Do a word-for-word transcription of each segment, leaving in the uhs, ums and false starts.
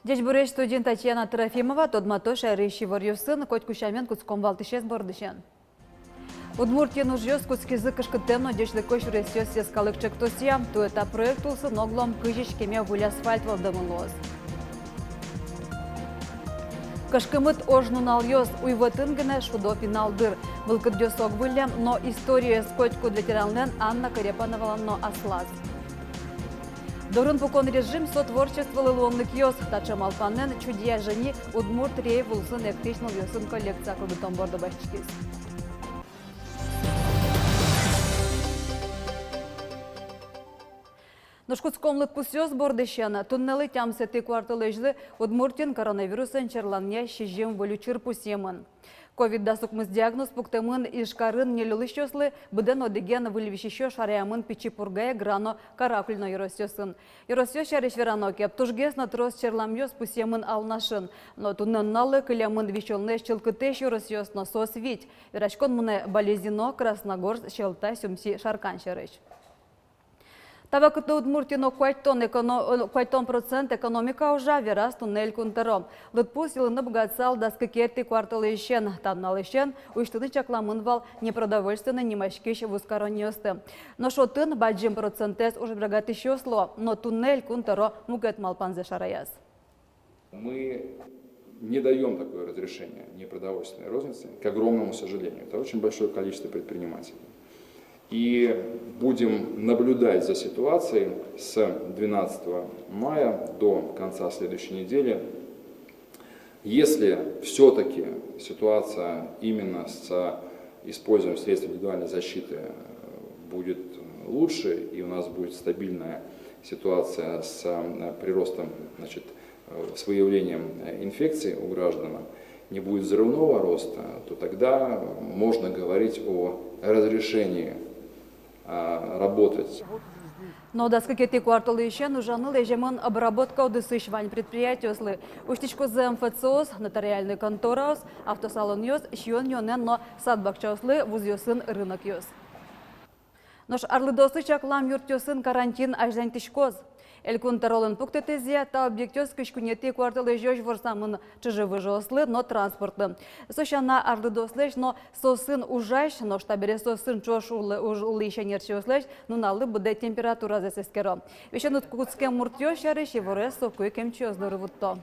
Ӟечбуресь! Студиын Татьяна Трофимова. Тодмато шаерысь иворъёсын. Котьку сямен кутском валтӥсез бордысен. Удмуртиын ужъёс кутскизы кышкыттэм но ӟечлыко сюресъёс йӧскалык ӵектосъя. Туэ та проект улсын оглом кызь иськеме выль асфальт вӧлдэмын луоз. Кышкымыт ож нуналъёс. Уйвӧтын гинэ шудо пинал дыр. Мылкыдъёс ог выллем, но историез котькуд ветеранлэн, Анна Корепановалэн но аслаз. Дорын пукон режим — со творчестволы луонлыкъёс. Таӵе малпанэн «Чудья жени» удмурт рейв улсын эктӥсь нылъёсын коллекция кылдытон борды басьтӥськиз. Нош кутском лыдпусъёс бордысен. Туннэлы, тямысэтӥ куартолэзьлы, Удмуртиын коронавирусэн черланъя сизьым выль учыр пусъемын. Ковид дас укмыс диагноз пуктэмын Ижкарын ньыль улӥсьёслы, быдэн одӥген выль висисьёс шараямын Пичи Пургае, Грано, Каракулино ёросъёсын. Ёросъёс сярысь верано ке, тужгес но трос черламъёс пусъемын Алнашын. Но туннэ нуналлы кылемын висёнлэсь чылкытэсь ёросъёс но, соос вить. Вераськон мынэ Балезино, Красногорск, Сьӧлта, Сюмси, Шаркан сярысь. Та вакытэ Удмуртиын но куатьтон эконо-, э, куатьтон процент экономика ужа, вераз туннэ Элькун тӧро. Лыдпус йылыны быгатысал дас кыкетӥ куартолэзьысен. Та нуналысен усьтыны чакламын вал непродовольственной нимаськись вузкаронниосты. Нош отын бадӟым процентэз ужбергатӥсьёс луо. Но туннэ Элькун тӧро мукет малпанзэ шараяз. Мы не даём такое разрешение непродовольственной розницы, к огромному сожалению. Это очень большое количество предпринимателей. И будем наблюдать за ситуацией с двенадцатого мая до конца следующей недели. Если всё-таки ситуация именно с использованием средств индивидуальной защиты, э, будет лучше, и у нас будет стабильная ситуация с, э, приростом, значит, э, с выявлением, э, инфекции у граждан, не будет взрывного роста, то тогда можно говорить о разрешении, а, работать. Но дас кыкетӥ куартолэзьысен ужаны лэземын обработка удысысь вань предприятиослы. Усьтӥськозы МФЦ-ос, нотариальной контораос, автосалонъёс, сиён-юонэн но сад-бакчаослы, вузъёсын рынокъёс. Нош арлыдоослы чаклам юртъёсын карантин азьланьтӥськоз. Элькун тӧролэн пуктытэзъя, та объектъёс кызь куинетӥ куартолэзёзь ворсамын чыжы-выжыослы но транспортлы. Со сяна, арлыдоослэсь но соосын ужась, нош табере соосын ӵош улэ-, уж-, улӥсь ӧнерчиослэсь нуналлы быдэ температуразэс эскеро. Висён уд кутскем муртъёс сярысь иворез соку ик эмчиос доры вутто.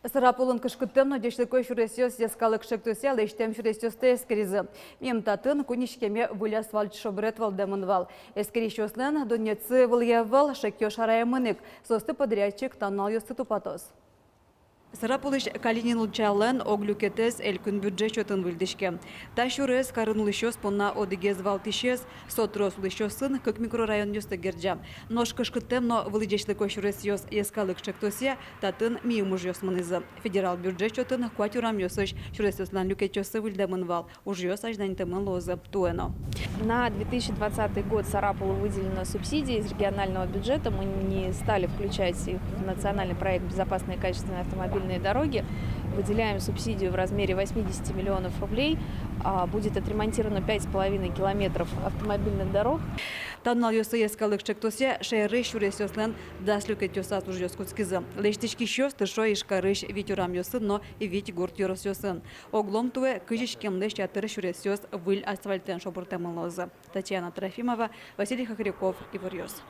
Сарапулын кышкыттэм но ӟечлыко сюресъёс йӧскалык ӵектосъя лэсьтэм сюресъёсты эскеризы. Мим татын куинь иськеме выль асфальт шобырет вӧлдэмын вал. Эскерисьёслэн дуннетсы вылӥ ӧвӧл, шекъёс шараямын ик. Соосты подрядчик та нуналъёсы тупатоз. Сарапулысь Калинин ульчалэн ог люкетэз элькун бюджет чотын выльдӥське. Та сюрес карын улӥсьёс понна одӥгез валтӥсез, со трос улӥсьёсын кык микрорайонъёсты герӟа. Нош кышкыттэм но вылӥ ӟечлыко сюресъёс йӧскалык ӵектосъя татын миым ужъёс мынӥзы. Федерал бюджет чотын куать урамъёсысь сюресъёслэн люкетъёссы выльдэмын вал. Ужъёс азьланьтэмын луозы туэ но. На две тысячи двадцатый год Сарапулу выделена субсидия из регионального бюджета. Мы не стали включать их в национальный проект «Безопасные и качественные автомобильные дороги». Выделяем субсидию в размере восьмидесяти миллионов рублей. А, будет отремонтировано пять с половиной километров автомобильных дорог. Та нуналъёсы йӧскалык ӵектосъя шаерысь сюресъёслэн дас люкетъёсаз ужъёс кутскизы. Лэсьтӥськисьёс тыршо Ижкарысь вить урамъёсын но вить гурт ёросъёсын. Оглом туэ кызь иськемлэсь ятыр сюресъёс выль асфальтэн шобыртэмын луозы. Татьяна Трофимова, Василий Хохряков, «Иворъёс».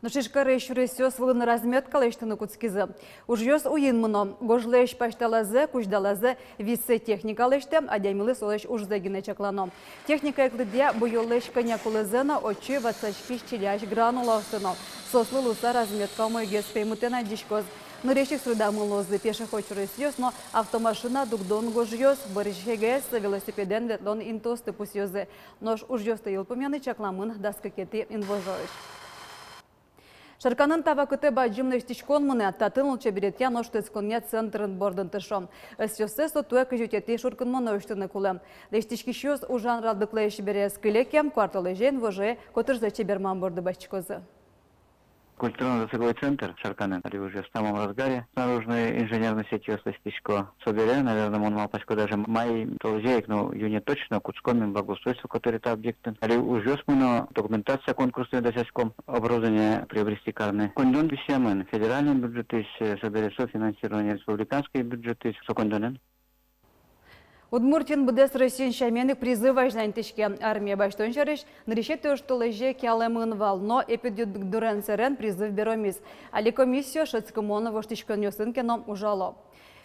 Нош Ижкарысь сюресъёс вылын разметка лэсьтыны кутскизы. Ужъёс уин мыно. Гожлэсь пасьталазэ, кузьдалазэ висэ техника лэсьтэ, адямилы солэсь ужзэ гинэ чаклано. Техника ик лыдъя буёлэсь кӧня кулэзэ но, отчы ватсаськись чилясь гранулаосты но. Соослы луыса разметка умойгес пеймытэн адӟиськоз. Нырысь ик суредамын луозы пешеход сюресъёс но автомашина дугдон гожъёс, бӧрысьгес велосипедэн ветлон интыосты пусъёзы. Нош ужъёсты йылпумъяны чакламын дас кыкетӥ инвожоысь. Шарканын та вакытэ бадӟым лэсьтӥськон мынэ. Татын лулчеберетъя но шутэтсконъя центрын бордын тыршо. Ӧсъёссэ со туэ кызь витетӥ шуркынмонэ усьтыны кулэ. Лэсьтӥськисьёс ужан радлыклэсь бере ӧз кыле ке, куартолэзе инвожое котырзэ чеберман борды басьтӥськозы. культурно-досуговой центр Шарканын. Али ужъёс в самом разгаре. Наружной инженерной сетьёс лэсьтӥсько. Собере, наверно, мон малпасько, даже май толэзе ик, но июне точно кутском ми благоустройство, который та объектын. Али ужъёс мыно, документация конкурсной дасяськом, оборудование приобрести карыны. Коньдон висъямын федеральный бюджетысь, э, собере софинансирование республиканской бюджетысь, со коньдонэн. Удмуртиын быдэс Россиын сямен ик призыв азьланьтӥське. Армие басьтон сярысь нырысетӥ оштолэзе киялэмын вал, но эпидемдурен сэрен призыв беромиз. Али комиссиос шӧдскымон воштӥськонъёсын ке но ужало.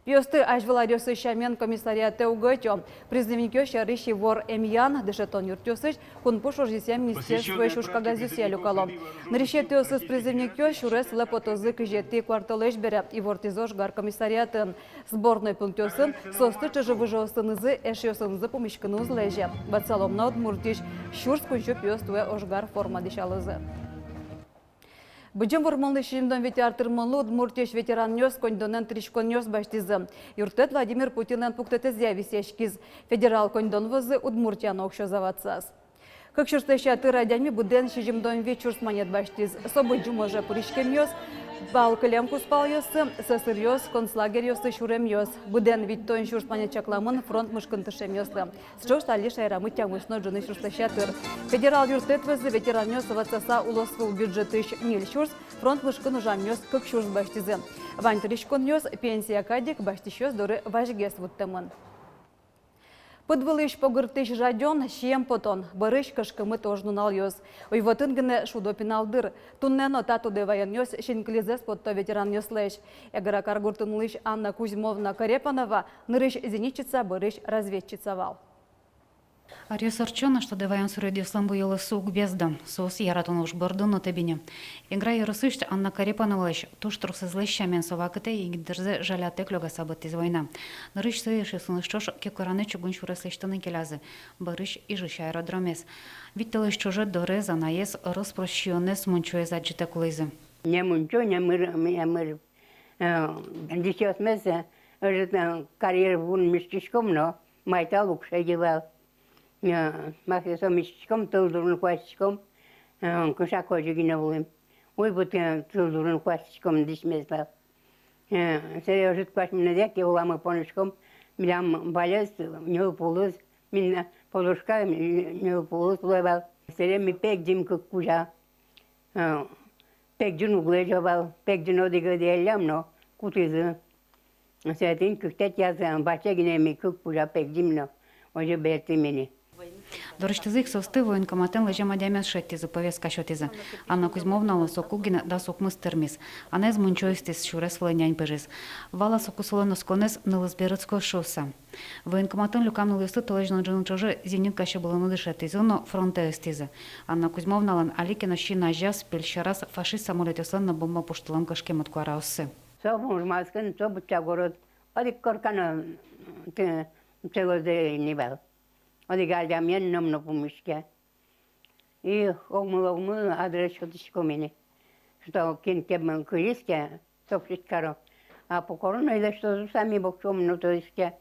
Пиосты азьвыл аръёсы сямен комиссариатэ уг ӧтё. Призывникъёс сярысь ивор эмъян, дышетон юртъёсысь, кунпуш ужъёсъя министерствоысь уж кагазъёсъя люкало. Нырысетӥосыз призывникъёс сюрес вылэ потозы кызетӥ куартолэзь бере, ивортӥзы ожгар комиссариатын. Сборной пунктъёсын соосты чыжы-выжыосынызы, эшъёсынызы пумиськыны уз лэзе. Ватсалом на, Удмуртиысь сюрс куинь сю пиос туэ ожгар форма дӥсялозы. Быдӟым Вормонлы сизьымдон вить ар тырмонлы Удмуртиысь ветеранъёс коньдонэн тыриськонъёс басьтӥзы. Юрттэт Владимир Путинлэн пуктэтэзъя висъяськиз. Федерал коньдон вӧзы Удмуртия но уксё заводсаз. Кык сюрслэсь ятыр адями быдэн сизьымдон вить сюрс манет басьтӥз. Со быдӟым оже пыриськемъёс, бал кылем кузпалъёсы, сӧсыръёс, концлагерьёсы сюремъёс. Быдэн витьтон сюрс манет чакламын фронт мышкын тыршемъёслы. Сыӵе ужъёс али шаерамы тямыс но ӝыны сюрслэсь ятыр. Федерал юрттэт вӧзы ветеранъёс заводсаса улосвыл бюджетысь ньыль сюрс, фронт мышкын ужамъёс кык сюрс басьтӥзы. Вань тыриськонъёс пенсия кадь ик басьтӥсьёс доры вазьгес вуттэмын. Пыд вылысь погыртӥсь жадён, сием потон, бӧрысь кышкымыт ож нуналъёс. Уйвӧтын гинэ шудо пинал дыр. Туннэ но та тодэ ваёнъёс синкылизэс потто ветеранъёслэсь. Эгра каргуртын улӥсь Анна Кузьмовна Корепанова нырысь зенитчица, бӧрысь разведчица вал. Аръёс ортчо но, тодэ ваён суредъёслэн буёлъёссы уг бездо. Соос яратон уж бордын но табере. Эгра ёросысь Анна Корепановалэсь туж тросэзлэсь сямен, со вакытэ егит дырзэ жалятэк лёгаса быдтӥз война. Нырысь сое эшъёсыныз ӵош Кекоранэ чугун сюрес лэсьтыны келязы, бӧрысь Ижысь аэродромез. Вить толэзь ӵоже дорез, анаез, рос-прос сиёнэз, мунчоез адӟытэк улӥзы. Не мунчо, не мыр, не мыр. Э, дӥсьёсмес, э, ӧжыт, э, карьер вуын миськиськом но, майтал уг шедьы вал. Э, мар ке со миськиськом, тыл дурын куасьтӥськом, э, кыӵе ке озьы гинэ улӥм. Уйвӧт, э, тыл дурын куасьтӥськом дӥсьмес вал. Э, собере ӧжыт куасьмынэз ик уламы поныськом, милям валез, ньылпулыз, милям подушка, ньылпулыз луэ вал. Собере ми пегӟим кык кузя. Э, пегӟыны уг лэзё вал, пегӟыны одӥг одеяллям но кутӥзы. Сэтӥ кыктэтъязы ваче гинэ ми кык кузя пегӟим но, озьы бертӥм ини. Дорысьтызы ик соосты военкоматэн лэзем адямиос шедьтӥзы, повестка сётӥзы. Анна Кузьмовналы соку гинэ дас укмыс тырмиз. Анаез мунчо ыстӥз, сюрес вылэ нянь пыжиз. Вала соку солэн осконэз нылыз берытскоз шуыса. Военкоматын люкам нылъёсты толэзь но ӝыны ӵоже зенит кассэ булыны дышетӥзы но фронтэ ыстӥзы. Анна Кузьмовналэн али ке но син азяз, пель сьӧраз фашист самолётъёслэн но бомба пуштылон кышкемыт куараоссы. Со Мурманскын, со Бутчагород, одӥг корка но, м, т-, целозэ ӧй ни вал. Одӥг адямиен ном но пумиське. И огмылы-огмылы адрес сётӥськом ини. Что кин ке мон кылиз ке, сообщить каро. А пукоронной лэсьтозы, сами боксём но тодӥське.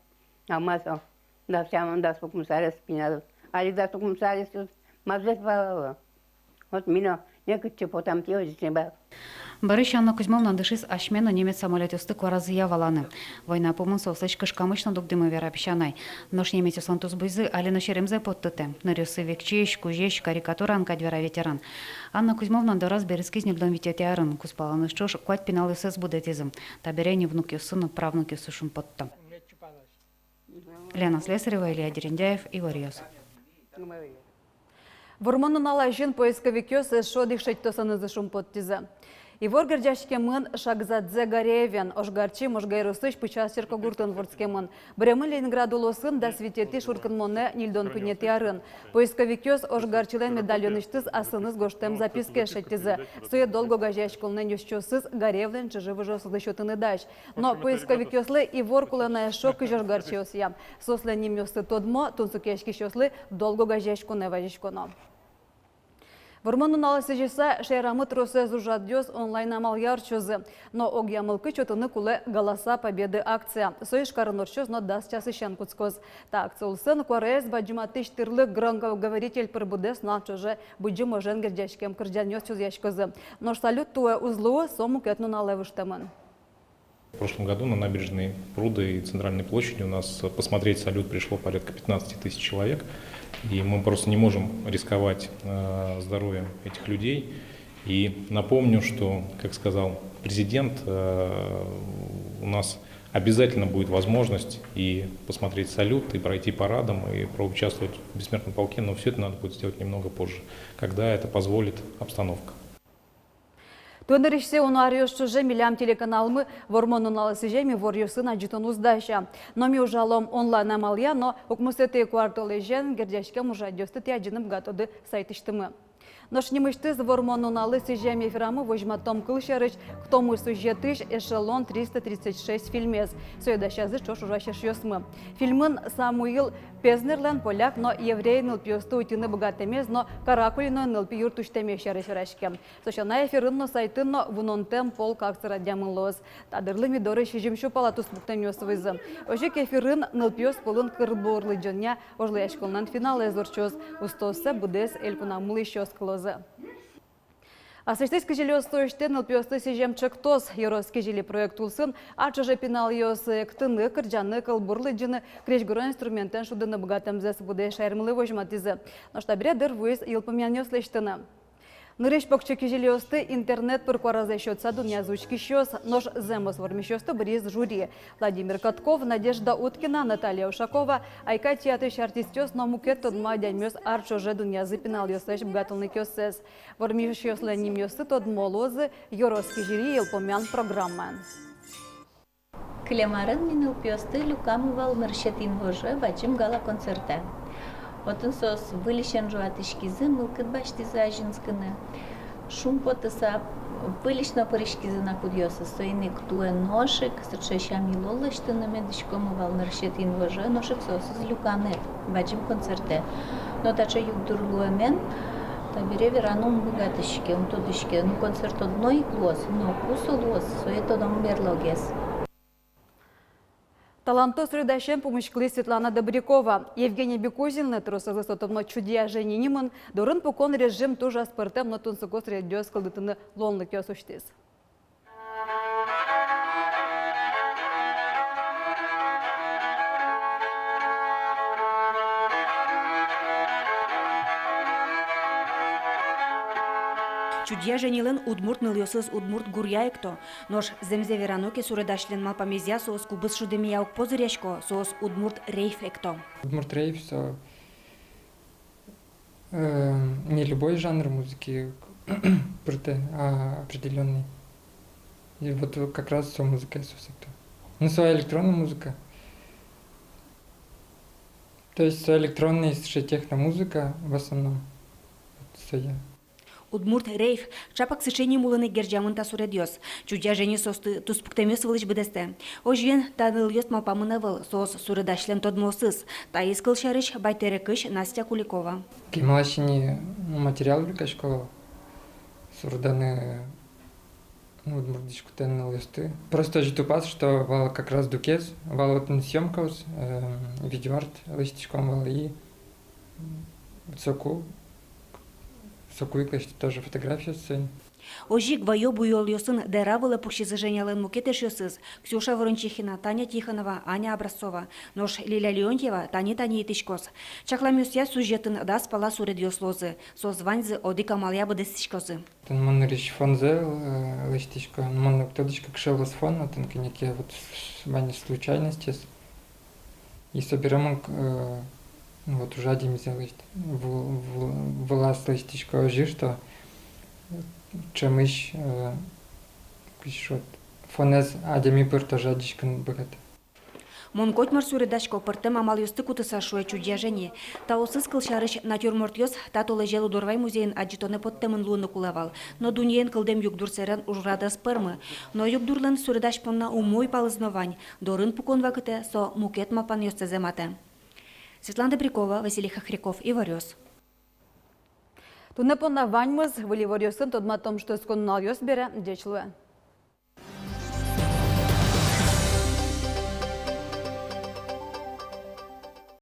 А ма со, дас сямен, дас укмыс арес пиналыз. Али дас укмыс аресъёс мазэс валало. Вот ми но некытчы потам, тӥ озьы ик вал. Бӧрысь Анна Кузьмовна дышиз асьме но немец самолётъёсты куаразыя валаны. Война пумын соослэсь кышкамысь но дугдӥмы, вера песянай. Нош немецъёслэн тусбуйзы али но серемзэ поттытэ. Ныръёссы векчиесь, кузесь, карикатураен кадь, вера ветеран. Анна Кузьмовна дораз берытскиз ньыльдон витетӥ арын. Кузпалэныз ӵош куать пиналъёссэс будэтӥзы. Табере ини внукъёссы но правнукъёссы шумпотто. Лена Слесарева, Илья Дерендяев, «Иворъёс». Вормон нунал азьын поисковикъёс эшшо одӥг шедьтосэнызы шумпоттӥзы. Ивор герӟаськемын Шагзадзе Гареевен. Ожгарчи Можга ёросысь Пычал черкогуртын вордскемын. Быремын Ленинград улосын дас витетӥ шуркынмонэ ньыльдон куинетӥ арын. Поисковикъёс ожгарчилэн медальонысьтыз асыныз гожтэм запискаез шедьтӥзы. Сое «Долг» огазеяськонлэн ёзчиосыз Гареевлэн чыжы-выжыосызлы сётыны дась. Но поисковикъёслы ивор кулэ на эшшо кызь ожгарчиосъя. Соослэн нимъёссы тодмо, тунсыкъяськисьёслы «Долг» огазеяськонэ вазиськоно. Вормон нуналэ сӥзьыса, шаерамы тросэз ужрадъёс онлайн амалъя ортчозы. Но огъя мылкыд сётыны кулэ «Голоса Победы» акция. Со Ижкарын ортчоз но дас часысен кутскоз. Та акция улсын куараез бадӟыматӥсь тӥрлык, громкоговоритель пыр быдэс нунал ӵоже Быдӟым ожен герӟаськем кырӟанъёс чузъяськозы. Нош салют туэ уз луы, со мукет нуналэ выжтэмын. В прошлом году на Набережной Пруды и Центральной площади у нас посмотреть салют пришло порядка пятнадцати тысяч человек. И мы просто не можем рисковать, э, здоровьем этих людей. И напомню, что, как сказал президент, э, у нас обязательно будет возможность и посмотреть салют, и пройти парадом, и поучаствовать в бессмертном полке, но всё это надо будет сделать немного позже, когда это позволит обстановка. Туэ нырысьсэ уно аръёс ӵоже милям телеканалмы Вормон нуналэ сӥзем иворъёсын адӟытон уз дася. Но ми ужалом онлайн амалъя, но укмысэтӥ куартолэзен герӟаськем ужрадъёсты тӥ адӟыны быгатоды сайтысьтымы. Нош нимысьтыз Вормон нуналэ сӥзем эфирамы возьматом кылсярысь, кутомы сюжетысь «Эшелон триста тридцать шесть» фильмез. Сое дасязы ӵош ужась эшъёсмы. Фильмын Самуил Пезнерлэн поляк но еврей нылпиосты утьыны быгатэмез но Каракулино нылпи юрт усьтэмез сярысь вераське. Со сяна эфирын но, сайтын но «Вунонтэм полк» акция радъямын луоз. Та дырлы ми доры сизьым сю пала туспуктэмъёс вуизы. Озьы ик эфирын нылпиос пӧлын кылбур лыдӟонъя вожвылъяськонлэн финалэз ортчоз. Устооссэ быдэс элькунамы улӥсьёс кылозы. Аслэсьтыз кизилиосты усьтэ нылпиосты сӥзем ӵектос. Ёрос кизили проект улсын ар ӵоже пиналъёс эктыны, кырӟаны, кылбур лыдӟыны, крезьгуро инструментэн шудыны быгатэмзэс быдэс шаермылы возьматӥзы. Нош табере дыр вуиз йылпумъянъёс лэсьтыны. Нырысь покчи кизилиосты интернет пыр куаразэс сётса дунъязы учкисьёс, нош зэмос вормисьёсты быриз жюри. Владимир Катков, Надежда Уткина, Наталья Ушакова, «Айкай» театрысь артистъёс но мукет тодмо адямиос ар ӵоже дунъязы пиналъёслэсь быгатонлыкъёссэс. Вормисьёслэн нимъёссы тодмо луозы ёрос кизили йылпумъян программаын. Кылем арын ми нылпиосты люкамы вал нырысетӥ инвожое бадӟым гала-концертэ. Отын соос выльысен ӝуатӥськизы, мылкыд басьтӥзы азинскыны. Шумпотыса, выльысь но пыриськизы на кудъёсыз. Соин ик туэ нош ик сыӵе сям-йылол лэсьтыны медӥськомы вал нырысетӥ инвожое нош ик соосыз люканы бадӟым концертэ. Но таӵе югдур луэмен табере вераны ум быгатӥське, ум тодӥське. Ну, концерт одно ик луоз, но ку со луоз, сое тодом берлогес. Талантоос суредасен пумиськылӥз Светлана Добрякова. Евгений Бекузинлы, тросэзлы тодмо «Чудья Жени» нимын, дорын пукон режим туж аспӧртэм но тунсыко суредъёс кылдытыны луонлыкъёс усьтӥз. «Чудья Женилэн» удмурт нылъёсыз удмурт гуръя экто. Нош зэмзэ верано ке, суредасьлэн малпамезъя, соос кубыз шудэмъя уг позыръясько, соос удмурт рейв экто. Удмурт рейв со, э, не любой жанр музыки пыртэ, а определённый. И вот как раз со музыкаез соос экто. Ну, со электронная музыка. То есть со электронная, сыӵе техномузыка в основном. Вот со я. Удмурт рейв — чапак сыӵе ним улын ик герӟамын та суредъёс. «Чудья Жени» соосты туспуктэмъёс вылысь быдэстэ. Озьыен, та нылъёс малпамын ӧвӧл, соос суредасьлэн тодмоосыз. Таиз, кылсярысь, Байтерекысь Настя Куликова. Кемалась ини, ну, материал люкасько суреданы, ну, удмурт дӥськутэн нылъёсты. Просто озьы тупаз, что вал как раз дукез, вал отын съёмкаос, э, видеоарт лэсьтӥськом вал и соку, соку ик лэсьто тоже фотографиос соин. Озьы ик ваё буёлъёсын дэра вылэ пуксизы Женялэн мукет эшъёсыз: Ксюша Ворончихина, Таня Тихонова, Аня Образцова, нош Лиля Леонтьева тани-тани итӥськоз. Чакламъёсъя, сюжетын дас пала суредъёс луозы. Соос ваньзы одӥг амалъя быдэстӥськозы. Тӥни мон нырысь фонзэ, э, лэсьтӥсько, но мон уг тодӥськы, кыӵе луоз фон, отын кӧня ке вот с-, вань случайностез. И собере мон, э, ну вот, уже адямизэ лэсьт-, ву-, ву-, вылаз лэсьтӥсько озьы, что, э, ӵемысь, э, кызьы шуод, фонэз адями пыр тоже адӟиськыны быгатэ. Мон котьмар суредасько, пӧртэм амалъёсты кутыса, шуэ Чудья Жени. Таосыз, кылсярысь, натюрмортъёс та толэзе Лудорвай музейын адӟытонэ поттэмын луыны кулэ вал. Но дуннеен кылдэм югдур сэрен ужрад ӧз пӧрмы. Но югдурлэн суредась понна умой палыз но вань. Дорын пукон вакытэ со мукет малпанъёссэ зэматэ. Светлана Добрякова, Василий Хохряков, «Иворъёс». Туннэ понна ваньмыз. Выль иворъёсын тодматом шутэтскон нуналъёс бере. Ӟеч луэ.